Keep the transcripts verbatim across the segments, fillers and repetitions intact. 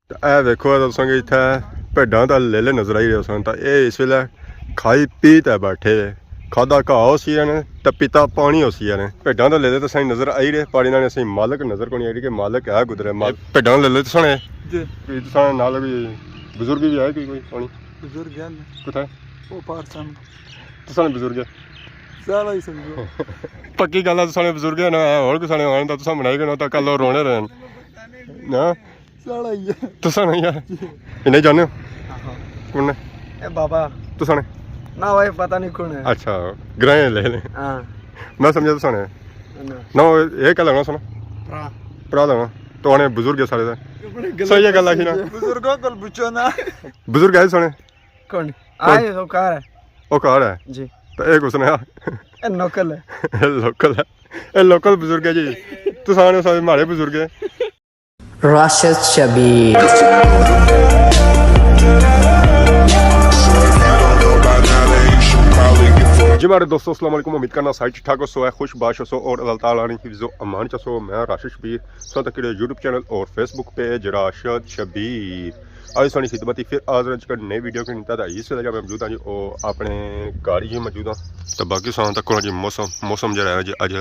تے اے ویکھو، تساں کی اتھے بھیڈاں تے لیلے نظر آئی رہے سن، تے اے اس ویلے کھائی پی تے بیٹھے۔ کھادا گھا ہوسی نے تے پیتا پانی ہوسی نے۔ بھیڈاں تے لیلے تے سائیں نظر آئی رہے، پر انہاں نے سائیں مالک نظر کونی آئی رہے کہ مالک ہے کدھر ہے۔ مال-، بھیڈاں لیلے تے سنے۔ جی۔ تساں نال کوئی بزرگ بھی ہے کوئی، کوئی پانی؟ بزرگ ہے نا۔ کتھے؟ وہ پار سن۔ تساں نے بزرگ ہے؟ سارا ہی سمجھو۔ پکی گل ہے، تساں نے بزرگ ہے نا، اور کسا نے ہونا تاں تساں بنائی گئے نا، تاں کل اور رونے رہن۔ نا؟ ساڑا ہی ہے۔ تساں نہیں یار؟ انہیں جانے ہو؟ ہاں۔ کون نے؟ اے بابا۔ تساں نے؟ نہ بھائی، پتہ نہیں کون ہے۔ اچھا، گرائیں لے لیں۔ ہاں۔ میں سمجھا تساں نے۔ نہ۔ نہ، اے کیا لگنا سنا؟ پرا۔ پرا لگنا۔ تو آنے بزرگ ہے سارے دا۔ صحیح ہے گل آکھی نا۔ بزرگوں کول پوچھو نا۔ بزرگ ہے سنے؟ کون؟ آئے تو کار ہے۔ او کار ہے؟ جی۔ تو اے کس نے؟ اے لوکل ہے۔ اے لوکل ہے۔ اے لوکل بزرگ ہے جی۔ تساں نے سارے ماڑے بزرگ ہے۔ راشد شبیر۔ جی ماڑے دوستو، السلام علیکم۔ امید کرنا سارے ٹھیک ٹھاک ہوسو، اے خوش باش ہوسو اور اللہ تعالیٰ نے حفظ و امان چ ہوسو۔ میں راشد شبیر، سو تک یوٹیوب چینل اور فیس بک پیج راشد شبیر۔ آج سانی خدمت ہی پھر حاضر ہاں جی نئی ویڈیو کے نیتا۔ اس ویلے جا میں موجود ہاں جی او اپنے گھر ہی موجود ہاں۔ تو باقی ساں تک جی موسم، موسم جڑا ہے جی اج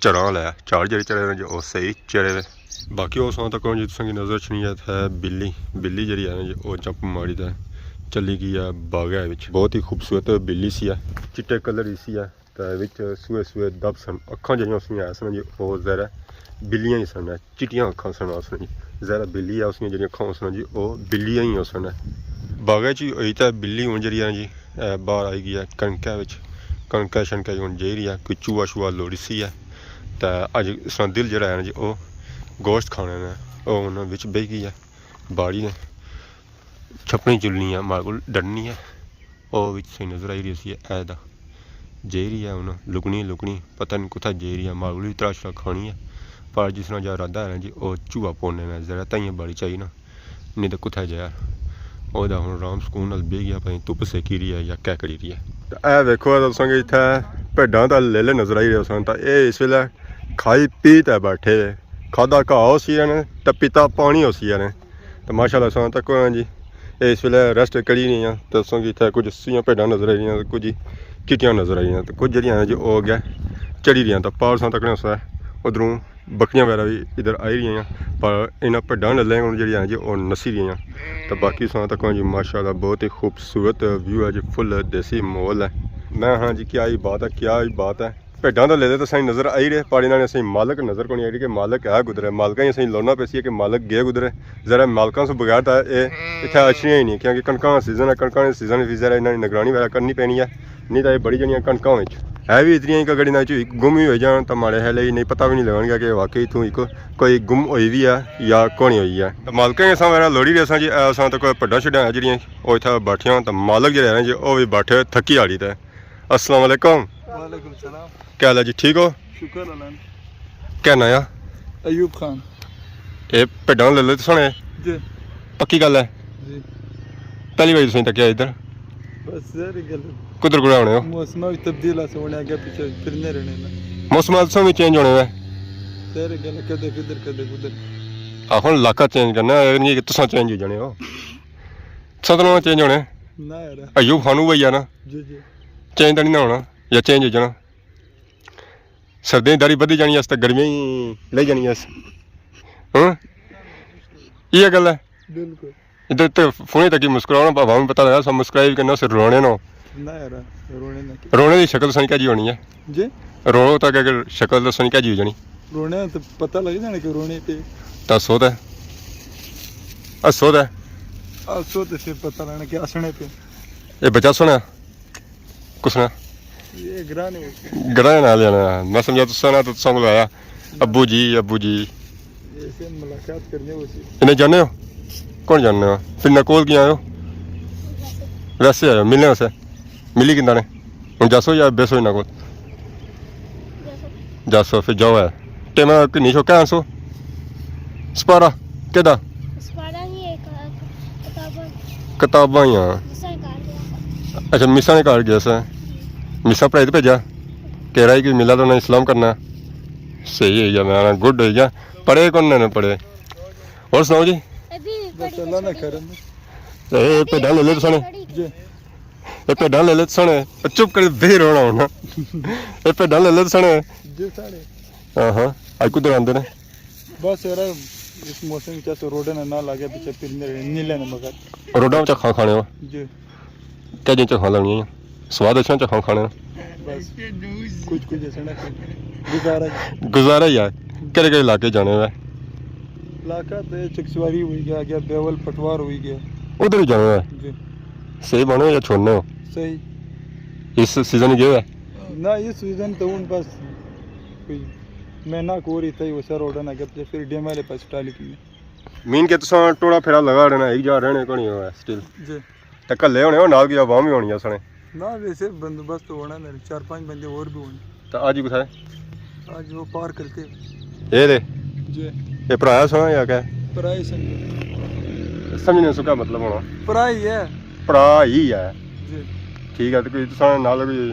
چڑھا لایا، چار جڑے چڑھے نے جی، او صحیح چڑھے ہوئے۔ باقی او ساں تک جی تساں کی نظر اچھنی ہے، اتھے بلی، بلی جڑی ہے نا جی، او جمپ ماری تے چلی گئی ہے باغے وچ۔ بہت ہی خوبصورت بلی سی ہے، چٹے کلر دی سی ہے، تے وچ سوئے سوئے دب سن، اکھاں جڑیاں اس نیاں ایس نا جی، او ظاہر ہے بلیاں ہی سن، چٹیاں اکھاں سن اس نیاں جی۔ ظاہر ہے بلی ہے، اس نیاں جڑیاں اکھاں اس نیاں جی، او بلیاں ہی اس نیاں۔ باغے چ ہوئی تے بلی ہن جڑی ہے نا جی، اے باہر آئی گئی ہے کنکے وچ، کنکے شنکے ہن جائی رہی ہے، کوئی چوہا شوہا لوڑی سی ہے۔ تے اج اس نا دل جڑا ہے نا جی، او گوشت کھانے نے، او ہن وچ بہی گئی ہے باڑی نے۔ چھپنی چلنی ہے، ماڑے کول ڈرنی ہے۔ او وچ صحیح نظر آئی رہی سی، اے دا جائی رہی ہے ہن، لکنی لکنی، پتہ نہیں کتھا جائی رہی ہے، ماڑے کول وی تراشا کھانی ہے۔ پر جس نا جا ارادہ ہے نا جی، او چوہا پوڑنے نا، ذرا تائیں باڑی چاہی نا۔ نہیں تے کتھے جایا۔ او دا ہن آرام سکون نال بیہی گیا، پتہ نہیں دھپ سیکی رہی ہے یا کیا کری رہی ہے۔ تے اے ویکھو، تساں کی اتھے بھیڈاں تے لیلے نظر آئی رہے سن، تے اے اس ویلے کھائی پی تے بیٹھے۔ کھادا گھا ہوسی نے تے پیتا پانی ہوسی نے۔ تے ماشاءاللہ تساں تکو جی، اے اس ویلے ریسٹ کری رہی ہیں۔ تے تساں کی اتھے کچھ سوئیاں بھیڈاں نظر آئی رہیاں، کچھ چٹیاں نظر آئی رہیاں، تے کچھ جڑیاں ہیں جی او اگے چڑھی رہیاں۔ تے پار تساں تکنے سا ادھروں بکریاں وغیرہ بھی ادھر آئی رہی ہیں، پر انہاں بھیڈاں نے لے ہن جڑیاں ہیں جی او نسی رہی ہیں۔ تے باقی تساں تکو جی ماشاءاللہ بہت ہی خوبصورت ویو ہے جی، فل دیسی ماحول ہے۔ میں ہاں جی، کیا ہی بات ہے، کیا ہی بات ہے۔ بھیڈاں تے لیلے تے سائیں نظر آئی رہے، پر انہاں نے سائیں مالک نظر کونی آئی رہے کہ مالک ہے کدھر ہے۔ مالکاں ہی سائیں لوڑنا پیسی ہے کہ مالک گئے کدھر ہے۔ ذرا مالکاں سے بغیر تاں اے اتھے اچھنیاں ہی نہیں، کیونکہ کنکاں نا سیزن ہے، کنکاں نے سیزن وچ ذرا انہاں نی نگرانی وغیرہ کرنی پینی ہے، نہیں تاں اے بڑی جڑیاں کنکاں وچ ہے وی اتنیاں ہی کہ اگر انہاں چوں ہک گم وی ہوئی جان تاں ماڑے خیال ہی نہیں، پتہ وی نہیں لگن گیا کہ واقعی اتھوں ہک کوئی گم ہوئی وی ہے یا کونی ہوئی ہے۔ تاں مالکاں ہی اساں وغیرہ لوڑی رہے ساں جی، اے اساں تاں کوئی بھیڈاں شیڈاں ہے جڑیاں او اتھے بیٹھیاں، تاں مالک جڑے ہیں جی او وی بیٹھے تھکی ہاڑی تے۔ السلام علیکم۔ وعلیکم السلام۔ کیا حال ہے جی، ٹھیک ہو؟ شکر اللہ۔ کیا ناں آ؟ ایوب خان۔ اے بھیڈاں لیلے تے سنے؟ جی۔ پکی گل ہے؟ جی۔ پہلی باری تساں تکیا ادھر؟ بس ظاہر گل ہے۔ کدھر کدھر ہونے ہو؟ موسم وی تبدیل ہے، سونے اگے پیچھے پھرنے رہنے نا۔ موسم تساں وی چینج ہونے ہوئے؟ ظاہر گل ہے، کدے کدھر، کدے کدھر۔ آخو علاقہ چینج کرنا، اے نہیں کہ تساں چینج ہو جانے ہو۔ تساں تو چینج ہونے؟ نہ یار۔ ایوب خان وہی ہے نا؟ جی، جی۔ چینج تو نہیں نہ ہونا، یا چینج ہو جانا؟ سردیاں دی داڑھی بدھی جانی اس تے گرمیاں ہی لئی جانی اس۔ ہاں؟ یہ گل ہے۔ بالکل۔ ادھر تے فون تک ہی مسکرانا، بابا میں پتہ لگا سب مسکرائی کرنا، اسے رونے نہ۔ نہ یار، رونے نہ کیا۔ رونے دی شکل سنی کیا جی ہونی ہے؟ جی؟ رو تک اگر شکل دسنی کیا جی ہو جانی؟ رونے تو پتہ لگ جانا کہ رونے پہ۔ تو ہسو تے۔ ہسو تے۔ ہسو تے پھر پتہ لگنا کہ ہسنے پہ۔ یہ بچہ سنا؟ کس نا؟ یہ گراں نے ہوتے ہیں۔ گراں نال جانا۔ میں سمجھا تساں نا، تو تساں کو آیا۔ ابو جی، ابو جی۔ ایسے ملاقات کرنے ہوتی ہے۔ انہیں جانے ہو؟ کون جانے ہو؟ پھر نہ کول کیا آئے ہو؟ ویسے آئے ہو، ملنے واسطے۔ ملی کنا نے؟ ہن جاسو یا بیسو انہاں کول؟ جاسو، پھر جاؤ ہے۔ ٹائم کنی شو کیا آنسو؟ سپارہ کیدا؟ سپارہ نہیں، ایک کتاباں۔ کتاباں ہی ہاں۔ مساں نے گھر گیا۔ اچھا، مساں نے گھر گیا سا۔ مساں پڑھائی تے بھیجا؟ کہہ رہا ہے کہ ملا تو انہاں اسلام کرنا۔ صحیح ہے یا میں گڈ ہے یا؟ پڑھے کون نے پڑھے؟ اور سناؤ جی؟ ابھی بس اللہ نہ کرے۔ اے بھیڈاں لے لے تساں نے؟ جی۔ اے بھیڈاں لے لے تساں نے؟ چپ کر، بے رونا ہونا۔ اے بھیڈاں لے لے تساں نے؟ جی ساڑے۔ ہاں ہاں۔ اج کدھر آندے نے؟ بس یار، اس موسم وچ اساں روڈاں نال نال آ گیا، پچھے پھرنے رہنے، نیلے نے مگر۔ روڈاں وچ چکھاں کھانے ہو؟ جی۔ کیا جی چکھاں لانیاں؟ سواد اچھا چکھاں کھانے نا؟ بس کچھ کچھ ایسا نہ کچھ گزارا۔ گزارا ہی ہے۔ کہڑے کہڑے علاقے جانے ہوئے؟ علاقہ تے چکسواری ہوئی گیا، گیا بیول پٹوار ہوئی گیا۔ ادھر ہی جانے ہوئے؟ جی۔ صحیح بنے ہو یا چھوڑنے ہو؟ صحیح۔ اس سیزن ہی گئے ہوئے؟ نہ، اس سیزن تو ہن بس کوئی مہینہ کو رہتا ہی اسے روڈاں نال گیا، پھر ڈیم والے پاس ٹالی کنے۔ مین کہ تساں ٹوڑا پھیرا لگا رہنا، ایک جا رہنے کو نہیں ہوا سٹل۔ جی۔ تے کلے ہونے ہو نال کی عوام بھی ہونی ہے سنے؟ نہ، ویسے بندوبست تو ہونا میرے، چار پانچ بندے اور بھی ہونے۔ تے اج کتھا ہے؟ اج وہ پار کلتے۔ اے دے؟ جی۔ اے پرایا سنا یا کیا؟ پرائی سن۔ سمجھنے سو کیا مطلب ہونا؟ پرائی ہے۔ پرائی ہے۔ جی۔ ٹھیک ہے، تے کوئی تساں نال کوئی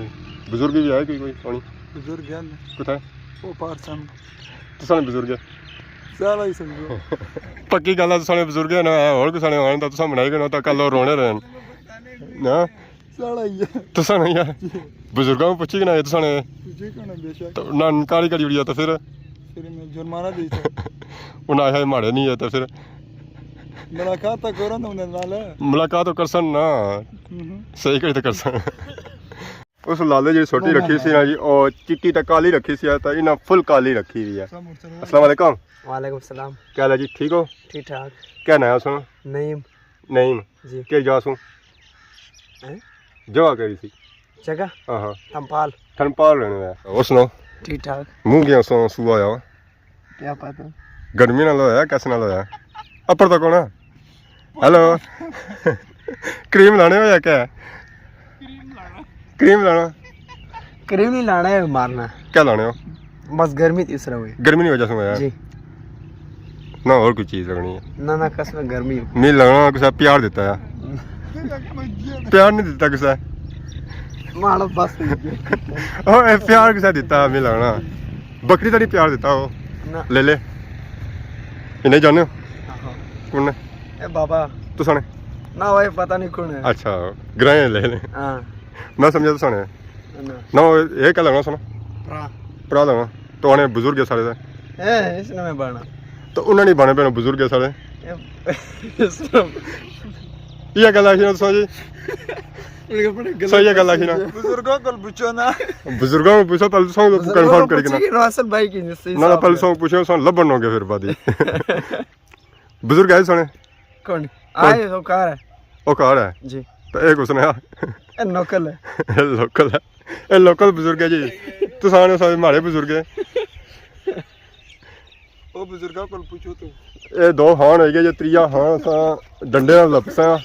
بزرگ بھی ہے کوئی، کوئی ہونی؟ بزرگ ہے نا۔ کتھا ہے؟ وہ پار سن۔ تساں نے بزرگ ہے؟ سارا ہی سمجھو۔ پکی گل ہے، تساں نے بزرگ ہے نا، ہے، ہور کسا نے ہونا تاں تساں بنائی گھنو تاں کل او رونے رہن۔ نا؟ سارا ہی ہے۔ تساں نے یار بزرگاں کو پوچھی کہ نہ، تساں نے پوچھے کیوں نہ، بے شک۔ تو نہ انکاری کری اڑیا تو پھر؟ پھر میں جرمانہ دے دیتا۔ انہاں آخیا ماڑے نہیں ہے تو پھر؟ ملاقات تو کرو نا انہاں نال۔ ملاقات تو کرسن نا۔ ہوں ہوں۔ صحیح کری تو کرسن۔ اس لالے جی سوٹی رکھی سی نا جی، او چٹی تے کالی رکھی سی، تے انہاں فل کالی رکھی ہوئی ہے۔ السلام علیکم۔ وعلیکم السلام۔ کیا حال ہے جی، ٹھیک ہو؟ ٹھیک ٹھاک۔ کیا ناں ہے سو؟ نعیم۔ نعیم۔ جی۔ کیا جا سو؟ ہیں؟ جگہ کہڑی سی؟ جگہ؟ ہاں ہاں۔ تھمپال۔ تھمپال رہنے ہوئے۔ اور سناؤ؟ ٹھیک ٹھاک۔ منہ کیا سو، سو آیا؟ کیا پتہ؟ گرمی نال ہویا، کس نال ہویا؟ اپر تک ہونا۔ ہیلو۔ کریم لانے ہو یا کیا؟ کریم لانا۔ کریم ہی لانا ہے، مارنا۔ کیا لانے ہو؟ بس گرمی تیسرا ہوئی۔ گرمی نہیں وجہ سے ہویا؟ جی۔ نہ اور کوئی چیز لگنی ہے؟ نہ، نہ، قسم گرمی۔ نہیں لگنا، کسا پیار دیتا ہے۔ پیار نہیں دیتا کسا۔ ماڑا بس۔ او، اے پیار کسا دیتا ہے، میں لگنا۔ بکری تو نہیں پیار دیتا ہو؟ نہ۔ لے لے۔ انہیں جانے ہو؟ ہاں۔ کون ہے؟ اے بابا۔ تساں نے؟ نہ، وہ پتہ نہیں کون ہے۔ اچھا، گرائیں لے لے۔ ہاں۔ میں سمجھا تساں نے۔ نہ۔ نہ، وہ یہ کیا لگنا سنا؟ پرا۔ پرا لگنا۔ تو آنے بزرگ ہے سارے دے۔ اے، اس نے میں بنا۔ تو انہاں نے بنے پے بزرگ ہے سارے۔ اے، اس نے یہ گل آخی نا تساں جی؟ صحیح گل آخی نا؟ بزرگاں کول پوچھو نا۔ بزرگاں کول پوچھو، پہلے تساں کنفرم کری کے نا۔ راسل بھائی کی صحیح نہ، نہ، صاحب پہلے ہے۔ تساں پوچھو، تساں لبن ہو گئے پھر بعد ہی۔ بزرگ ہے سنے؟ کون؟ کون؟ آئے تو کار ہے۔ او کار ہے؟ جی۔ تو ایک اس نے آ۔ اے لوکل ہے۔ اے لوکل ہے۔ اے لوکل بزرگ ہے جی۔ تساں نے سارے ماڑے بزرگ ہے۔ او بزرگاں کول پوچھو تو۔ اے دو ہان ہوئی گئے، جے تریا ہان اساں ڈنڈے نال لپساں،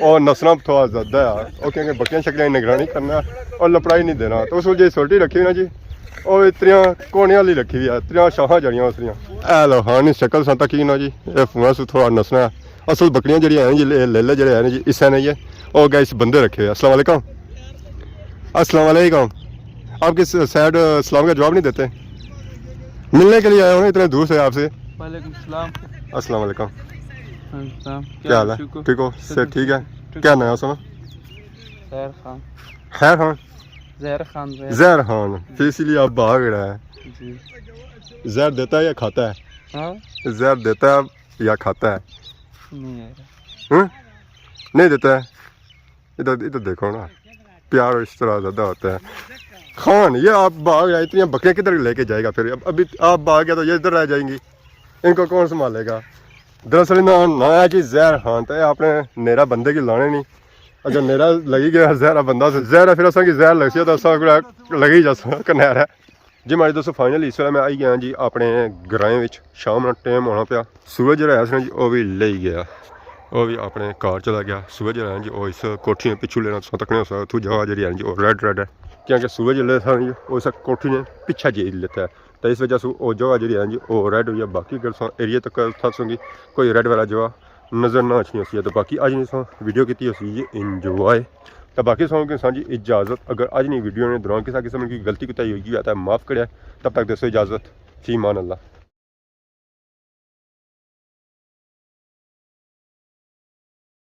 او نسنا تھوڑا زیادہ ہے۔ او کیونکہ بکریاں شکریاں نگرانی کرنا، او لپڑائی نہیں دینا۔ تو اس وجہ سوٹی رکھی نا جی، او اتریاں کونے والی رکھی ہوئی ہے، اتریاں شاہاں جڑیاں اس دیاں۔ اے لو ہان نی شکل ساں تکی نا جی، اے فون سو تھوڑا نسنا ہے۔ اصل بکریاں جڑیاں ہیں جی، لے-، لیلے جڑے ہیں جی، اسے نہیں ہے۔ او گائس بندے رکھے ہوئے۔ السلام علیکم۔ السلام علیکم۔ آپ کس سائیڈ سلام کا جواب نہیں دیتے؟ ملنے کے لیے آئے ہو نا اتنے دور سے آپ سے۔ وعلیکم السلام۔ السلام علیکم۔ وعلیکم السلام۔ کیا حال ہے؟ ٹھیک ہو؟ ٹھیک ہو؟ صحت ٹھیک ہے؟ ٹھیک۔ کیا نام ہے سنا؟ خیر خان۔ خیر خان؟ زہر خان، زہر۔ زہر خان۔ پھر اسی لیے آپ بھاگ رہا ہے۔ جی۔ زہر دیتا ہے یا کھاتا ہے؟ ہاں؟ زہر دیتا ہے یا کھاتا ہے؟ نہیں یار۔ ہاں؟ نہیں دیتا ہے؟ ادھر، ادھر دیکھو نا، پیار اس طرح زیادہ ہوتا ہے۔ خان، یہ آپ بھاگ رہا ہے، اتنی بکریاں کدھر لے کے جائے گا پھر؟ اب، ابھی آپ بھاگ گیا تو یہ ادھر رہ جائیں گی، ان کو کون سنبھالے گا؟ دراصل انہاں نا ہے جی زہر خان، تے اپنے نیرا بندے کی لانے نہیں۔ اگر نیرا لگی گیا زہرا بندہ سے، زہرا پھر اساں کی زہر لگسی تو اساں کو لگی جاساں کنیرا۔ جی ماڑے دوستو، فائنلی اس ویلے میں آئی گیا جی اپنے گرائیں وچ۔ شام نا ٹائم ہونا پیا، سورج جیہڑا ہے نا جی، او وی لئی گیا، او وی اپنے گھر چلا گیا۔ سورج جیہڑا ہے جی، او اس کوٹھی نے پچھوں لینا، تساں تکنے ہوسا اتھوں جگہ جیہڑی ہے جی، او ریڈ ریڈ ہے، کیونکہ سورج جیہڑا ہے نا جی، او اس کوٹھی نے پچھے جی لیتا ہے، تے اس وجہ سے او جگہ جیہڑی ہے جی، او ریڈ ہوئی ہے۔ باقی اگر تساں ایریے تک تھا سنگی کوئی ریڈ والا جگہ نظر نہ اچھنی ہوسی ہے۔ تو باقی اج نی تساں ویڈیو کیتی ہوسی جی انجوائے۔ تو باقی تساں کی سانجی اجازت، اگر اج نی ویڈیو نے دوران کسا قسم کی غلطی کوتاہی ہوئی گئی ہے تو معاف کریا۔ تب تک دیسو اجازت، فی امان اللہ۔